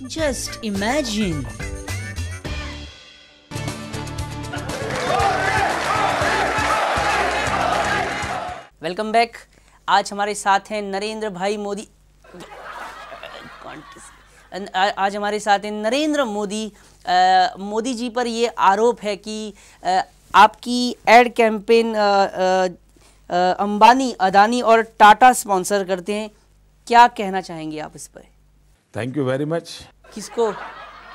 Just imagine. Welcome back. आज हमारे साथ हैं नरेंद्र भाई मोदी। आज हमारे साथ हैं नरेंद्र मोदी। मोदी जी पर ये आरोप है कि आपकी एड कैंपेन अंबानी, अदानी और टाटा स्पॉन्सर करते हैं। क्या कहना चाहेंगे आप इस पर? Thank you very much. किसको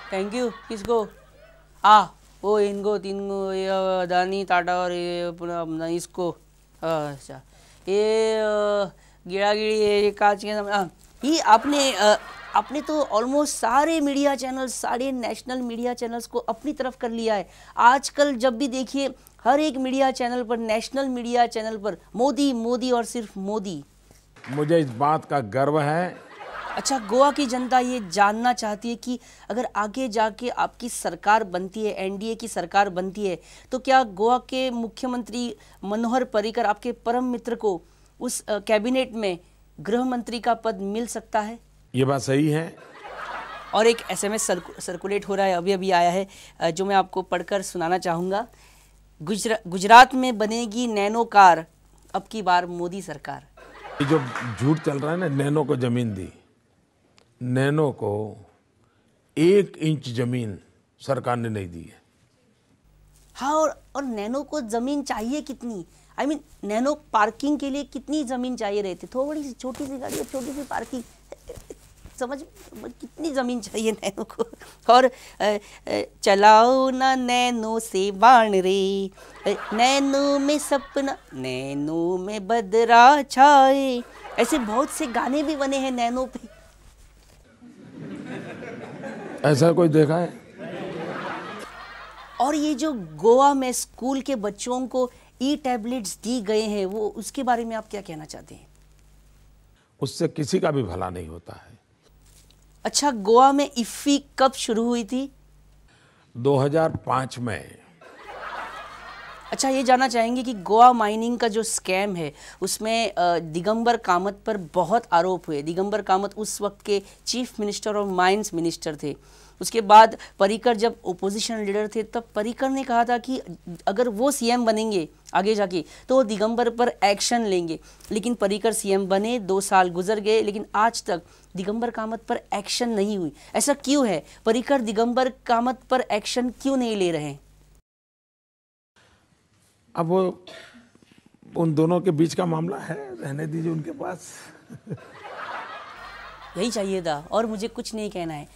thank you? किसको? आ वो इनको तीन को, ये अदानी, टाटा और ये पुनः इसको। अच्छा, ये गिड़ागिड़ी, ये कांच के ये आपने आपने तो ऑलमोस्ट सारे मीडिया चैनल्स, सारे नेशनल मीडिया चैनल्स को अपनी तरफ कर लिया है। आजकल जब भी देखिए हर एक मीडिया चैनल पर, नेशनल मीडिया चैनल पर मोदी मोदी और सिर्फ मोदी। मुझे इस बात का गर्व है। अच्छा, गोवा की जनता ये जानना चाहती है कि अगर आगे जाके आपकी सरकार बनती है, एनडीए की सरकार बनती है, तो क्या गोवा के मुख्यमंत्री मनोहर पर्रिकर, आपके परम मित्र को उस कैबिनेट में गृह मंत्री का पद मिल सकता है? ये बात सही है। और एक एसएमएस सर्कुलेट हो रहा है, अभी अभी आया है, जो मैं आपको पढ़कर सुनाना चाहूँगा। गुजरात में बनेगी नैनो कार, अब की बार मोदी सरकार। ये जो झूठ चल रहा है ना, नैनो को जमीन दी, नैनो को 1 इंच जमीन सरकार ने नहीं दी है। हाँ, और नैनो को जमीन चाहिए कितनी? I mean, nano parking K लिए कितनी जमीन चाहिए रहती? थोड़ी सी, छोटी सी गाड़ी और छोटी सी पार्किंग, समझ कितनी जमीन चाहिए नैनो को? और चलाओ ना नैनो से बाण रे, नैनो में सपना, नैनो में बदरा छाए, ऐसे बहुत से गाने भी बने हैं नैनो पे। ऐसा कोई देखा है? और ये जो गोवा में स्कूल के बच्चों को ई टैबलेट्स दी गए हैं, वो उसके बारे में आप क्या कहना चाहते हैं? उससे किसी का भी भला नहीं होता है। अच्छा, गोवा में इफ्फी कब शुरू हुई थी? 2005 में। अच्छा, ये जानना चाहेंगे कि गोवा माइनिंग का जो स्कैम है उसमें दिगंबर कामत पर बहुत आरोप हुए। दिगंबर कामत उस वक्त के चीफ मिनिस्टर और माइंस मिनिस्टर थे। उसके बाद पर्रिकर जब ओपोजिशन लीडर थे, तब पर्रिकर ने कहा था कि अगर वो सीएम बनेंगे आगे जाके तो वो दिगंबर पर एक्शन लेंगे। लेकिन पर्रिकर सीएम बने, 2 साल गुजर गए, लेकिन आज तक दिगंबर कामत पर एक्शन नहीं हुई। ऐसा क्यों है? पर्रिकर दिगंबर कामत पर एक्शन क्यों नहीं ले रहे हैं? अब वो उन दोनों के बीच का मामला है, रहने दीजिए उनके पास। यही चाहिए था और मुझे कुछ नहीं कहना है।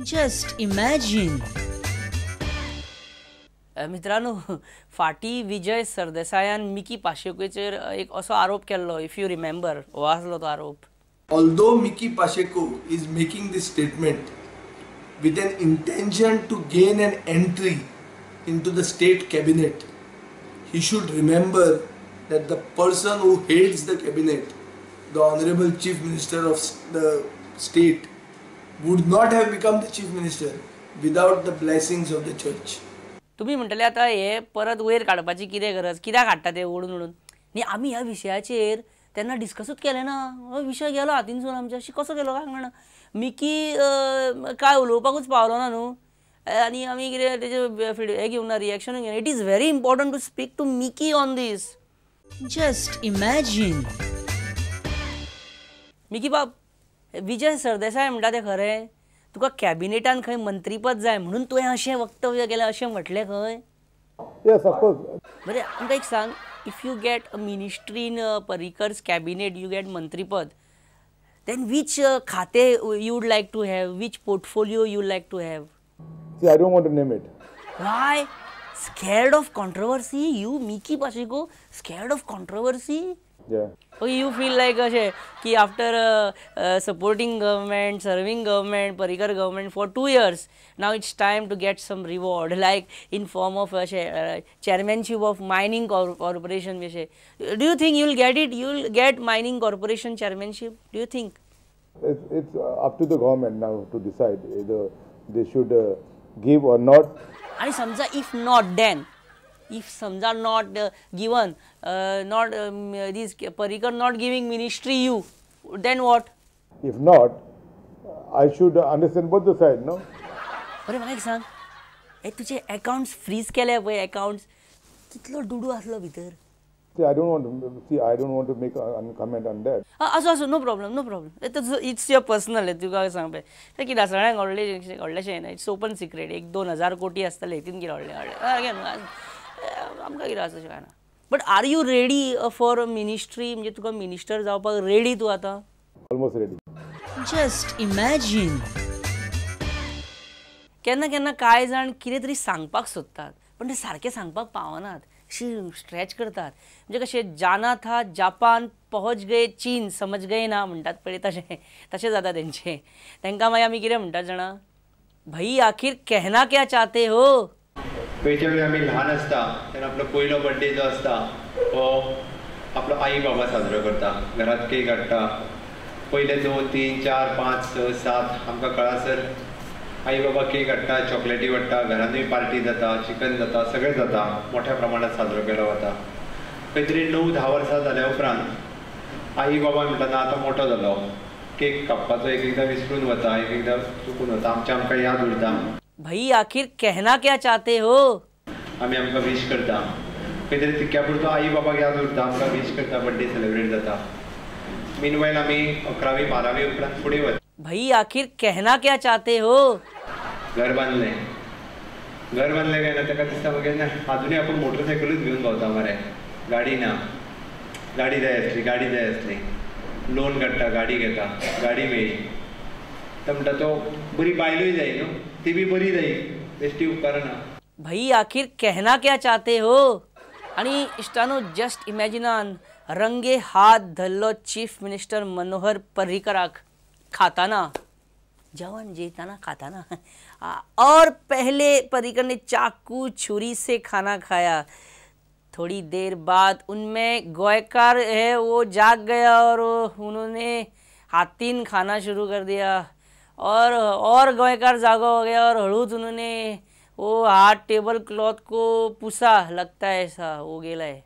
Just imagine. मित्रांनो, फाटी विजय सरदेसायान मिकी पाशेकोचेर एक असो आरोप केल्लो, if you remember, हो आसलो तो आरोप. Although Mickey Pacheco is making this statement with an intention to gain an entry into the state cabinet, he should remember that the person who heads the cabinet, the Honorable Chief Minister of the state, would not have become the Chief Minister without the blessings of the church. तुम्ही म्हणटले आतां हे परत वयर काडपाची कितें गरज, कित्याक हाडटा ते ओडून ओडून? न्ही, आमी ह्या विशयाचेर तेन्ना डिस्कसूच केलें ना. हो विशय गेलो हातीनसून आमच्या. अशी कसो गेलो काय कळना. मिकी काय उलोवपाकूच पावलो ना न्हू, आनी आमी कितें तेजें हें घेवंक ना, रिएक्शन घेवंक. It is very important to speak to Mickey on this. Just imagine. Mickey बाब, विजय सरदेसाय म्हणटा तें खरें? तुका कॅबिनेटान खंय मंत्रीपद जाय म्हणून तुवें अशें वक्तव्य केलें अशें म्हटलें खंय? Yes, of course. बरें, आमकां एक सांग, if you get a ministry in Parrikar's cabinet, you get मंत्रीपद, then which खाते you would like to have, which portfolio you like to have? See, I don't want to name it. Why? Scared of controversy? You, Mickey Pacheco, scared of controversy? Yeah. Okay, you feel like अशें की after supporting government, serving government, Parrikar government for 2 years, now it's time to get some reward, like in form of अशें chairmanship of mining corporation बी अशें. Do you think you will get it? You will get mining corporation chairmanship? Do you think? It's up to the government now to decide either they should give or not. आणि समजा if not, then if समजा not given, not this Parrikar not giving ministry you, then what? If not, I should understand both the side, no? बरें म्हाका एक सांग, हे तुजे accounts fridge केले पळय, अकाउंट्स कितलो दुडू आसलो भितर? See, I don't want to make a comment on that. आसूं आसूं, no problem, no problem. It's your personal, तुका सांग पळय तें कितें सगळ्यांक व्हडलें व्हडलेंशें ना, it's open secret. 1-2 हजार कोटी आसतले हितून कितें व्हडलें व्हडलें आमकां कितें आसा तशें कांय ना. But are you ready for ministry? म्हणजे तुका मिनिस्टर जावपाक रेडी तूं आतां? Almost ready. Just imagine. केन्ना केन्ना कांय जाण कितें तरी सांगपाक सोदतात पण ते सारकें सांगपाक पावनात, अशी स्ट्रेच करतात. म्हणजे कशें जाना था जापान पहुंच गए चीन समज गए ना म्हणटात पळय तशें तशें जाता तेंचें. तांकां मागीर आमी कितें म्हणटात जाणा, भाई आखिर कहना क्या चाहते हो. पयच्या वेळी आमी ल्हान आसता तेन्ना आपलो पयलो बर्थडे जो आसता तो आपलो आई बाबा साजरो करता, घरांत केक हाडटा. पयले 2 3 4 5 6 7 आमकां कळासर आई बाबा केक हाडटा, चॉकलेटी वाडटा, घरांतूय पार्टी जाता, चिकन जाता, सगळें जाता, मोठ्या प्रमाणात साजरो केलो वता. खंय तरी 9-10 वर्सां जाल्या उपरांत आई बाबा म्हणटा ना आतां मोठो जालो, केक कापपाचो एक एकदां विसरून वता, एक एकदां चुकून वता, आमच्या आमकां याद उरता. भाई आखिर कहना क्या चाहते हो. आमी आमकां वीश करता, खंय तरी तितक्या पुरतो आई बाबाक याद उरता, आमकां वीश करता, बर्थडे सेलिब्रेट जाता. मीनवायल आमी 11वी 12वी उपरांत फुडें वता. भाई आखिर कहना क्या चाहते हो. घर बांदलें, घर बांदलें काय ना ताका दिसता मागीर ना आजुनूय आपूण मोटरसायकलूच घेवन भोंवता मरे, गाडी ना, गाडी जाय आसली, गाडी जाय आसली, लोन काडटा, गाडी घेता, गाडी मेळ्ळी. तो म्हणटा तो बरी बायलूय जाय न्हू, ती बी बरी जाय, बेश्टी उपकारना. भाई आखिर कहना क्या चाहते हो. आनी इश्टानो जस्ट इमॅजिनान रंगे हात धरलो चीफ मिनिस्टर मनोहर पर्रीकराक खाताना, जवान जेताना खाताना. और पहले पर्रिकर ने चाकू छुरी से खाना खाया, थोड़ी देर बाद उनमें गोयकार है वो जाग गया और उन्होंने हाथीन खाना शुरू कर दिया और गोयकार जागा हो गया और हळूच उन्होंने वो हाथ टेबल क्लॉथ को पुसा, लगता है ऐसा वो गेला है.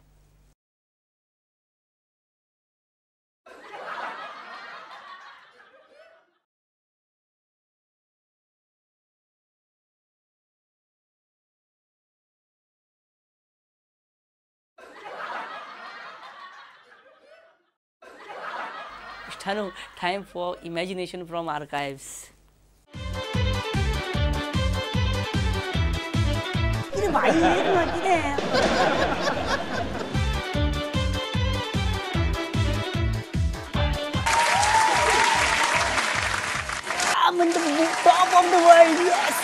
Time for imagination from archives. भाई I'm in the top of the world, yes.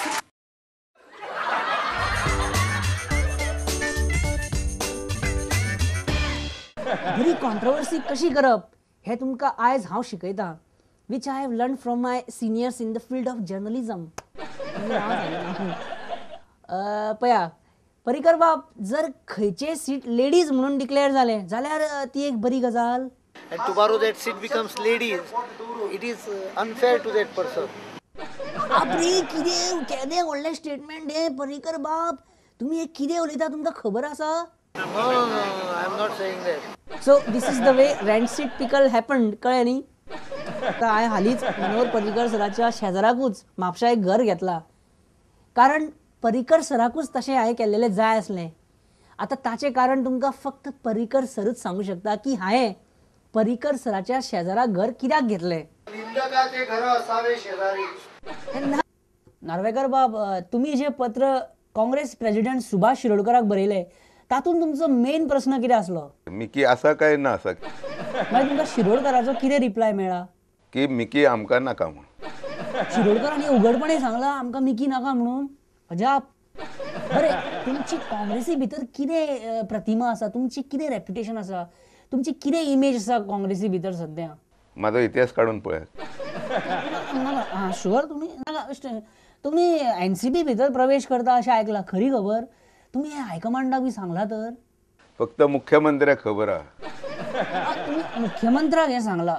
बरी कॉन्ट्रोवर्सी कशी करप हे तुमकां आयज हांव शिकयतां, which I have learn from my seniors in the field of journalism. पया पर्रीकर बाब, जर खंयचेय सीट लेडीज म्हणून डिक्लेअर जालें जाल्यार ती एक बरी गजाल. And tomorrow that seat becomes ladies, it is unfair to that person. बापरे, कितें केदें व्हडलें स्टेटमेंट हें पर्रीकर बाब, तुमी हें कितें उलयता तुमकां खबर आसा? No, no, no, I am not saying that. So this is the way rancid pickle happened, कळ्ळें न्ही? आतां हांवें हालींच मनोहर पर्रीकर सराच्या शेजराकूच म्हापशा एक घर घेतलां, कारण पर्रीकर सराकूच तशें हांवें केल्लेलें जाय आसलें. आतां ताचें कारण तुमकां फक्त पर्रीकर सरूच सांगू शकता की हांवें पर्रीकर सराच्या शेजराक घर कित्याक घेतलें. निंदकाचे घर असावे शेजारी. नार्वेकर बाब, तुमी जें पत्र काँग्रेस प्रेजिडेंट सुभाष शिरोडकराक बरयलें तातूंत तुमचो मेन प्रस्न कितें आसलो? मिकी आसा काय ना आसा. मागीर तुमकां शिरोडकराचो कितें रिप्लाय मेळ्ळा? की मिकी आमकां नाका म्हणून. शिरोडकरांनी उघडपणे सांगलां आमकां मिकी नाका म्हणून. अजाप. बरें, तुमची काँग्रेसी भितर कितें प्रतिमा आसा, तुमची कितें रेप्युटेशन आसा, तुमची कितें इमेज आसा काँग्रेसी भितर सद्या? म्हाजो इतिहास काडून पळयात. नाका, शुअर तुमी नाका. तुमी एनसीपी भितर प्रवेश करता अशें आयकलां, खरी खबर? तुमी हें हायकमांडाक बी सांगलां तर? फक्त मुख्यमंत्र्याक खबर आहा. तुमी मुख्यमंत्र्याक हें सांगलां?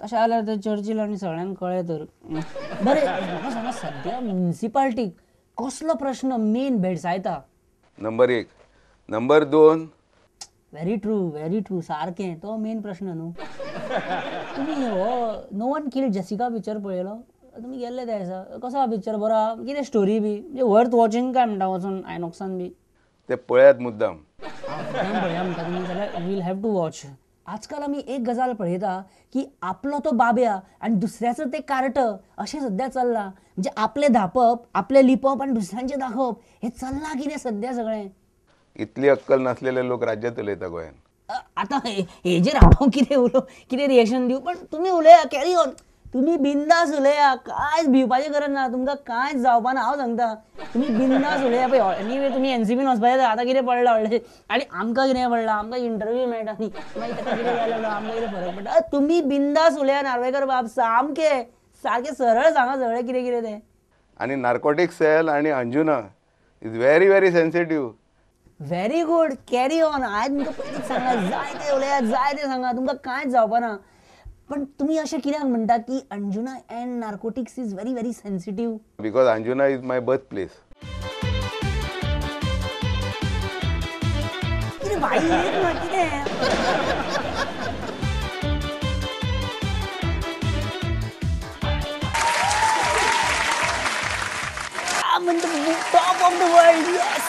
तशें जाल्यार ते चर्चील आनी सगळ्यांक कळ्ळें तर. बरें, म्हाका सांगा, सद्या म्युनिसिपालिटीक कसलो प्रश्न main भेडसायता? Number 1. Number 2. Very true, very true, सारकें तो मेन प्रश्न न्हू. तुमी हो no one killed Jessica picture पळयलो? तुमी गेल्ले त्या दिसा, कसो आहा पिक्चर, बरो आहा, कितें स्टोरी बी, म्हणजे वर्थ वॉचिंग काय म्हणटा वचून आयनॉक्सान बी? ते पळयात मुद्दाम, मुद्दाम पळया म्हणटा तुमी जाल्यार वील have to watch. आजकाल आमी एक गजाल पळयता की आपलो तो बाब्या आनी दुसऱ्याचो ते कार्ट अशें सद्या चल्लां. म्हणजे आपलें धांपप, आपलें लिपप आनी दुसऱ्यांचें दाखोवप हें चल्लां कितें सद्या सगळें. इतली अक्कल नासलेले लोक राज्यात उलयता गोंयान. आतां हेजेर हांव कितें उलोवं, कितें रिएक्शन दिवं, पण तुमी उलया, कॅरी ऑन, तुमी बिंदास उलया, कांयच भिवपाचें गरज ना, तुमकां कांयच जावपा ना, हांव सांगता, तुमी बिंदास उलया. पळय एनीवे तुमी एनसीबीन वचपाचें, आतां कितें पडलां व्हडलें, आनी आमकां कितें पडलां, आमकां इंटरव्यू मेळटा न्ही, मागीर ताका कितें जालें, आमकां कितें फरक पडटा. तुमी बिंदास उलया नार्वेकर बाब, सामकें सारकें सरळ सांगा सगळें कितें कितें तें. आनी नार्कोटीक सेल आनी Anjuna is very very sensitive. Very good, carry on. हांवें तुमकां पयलींच सांगलां, जाय तें उलया, जाय तें सांगा, तुमकां कांयच जावपा ना. पण तुमी अशें कित्याक म्हणटा की Anjuna and narcotics is very very sensitive? Because Anjuna is my birth place. कितें भाई, कितें top of the world, yes.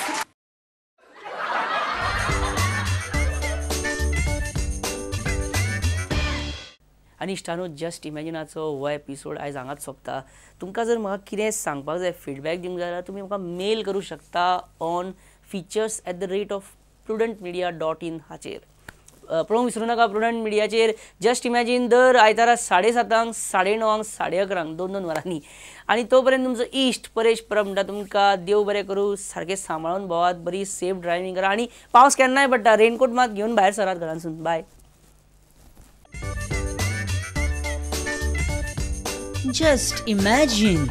आनी इश्टानो, जस्ट इमॅजिनाचो हो एपिसोड आयज हांगाच सोंपता. तुमकां जर म्हाका कितें सांगपाक जाय, फिडबॅक दिवंक जाय जाल्यार तुमी म्हाका मेल करूं शकता ऑन features@prudentmedia.in हाचेर. पळोवंक विसरूं नाका प्रुडंट मिडियाचेर जस्ट इमॅजीन दर आयतारा 7:30, 9:30, 11:30, 2-2 वरांनी. आनी तो पर्यंत तुमचो इश्ट परेश परब म्हणटा तुमकां देव बरें करूं, सारकें सांबाळून भोवात, बरी सेफ ड्रायव्हींग करा, आनी पावस केन्नाय पडटा, रेनकोट मात घेवन भायर सरात घरांतसून. बाय. Just imagine.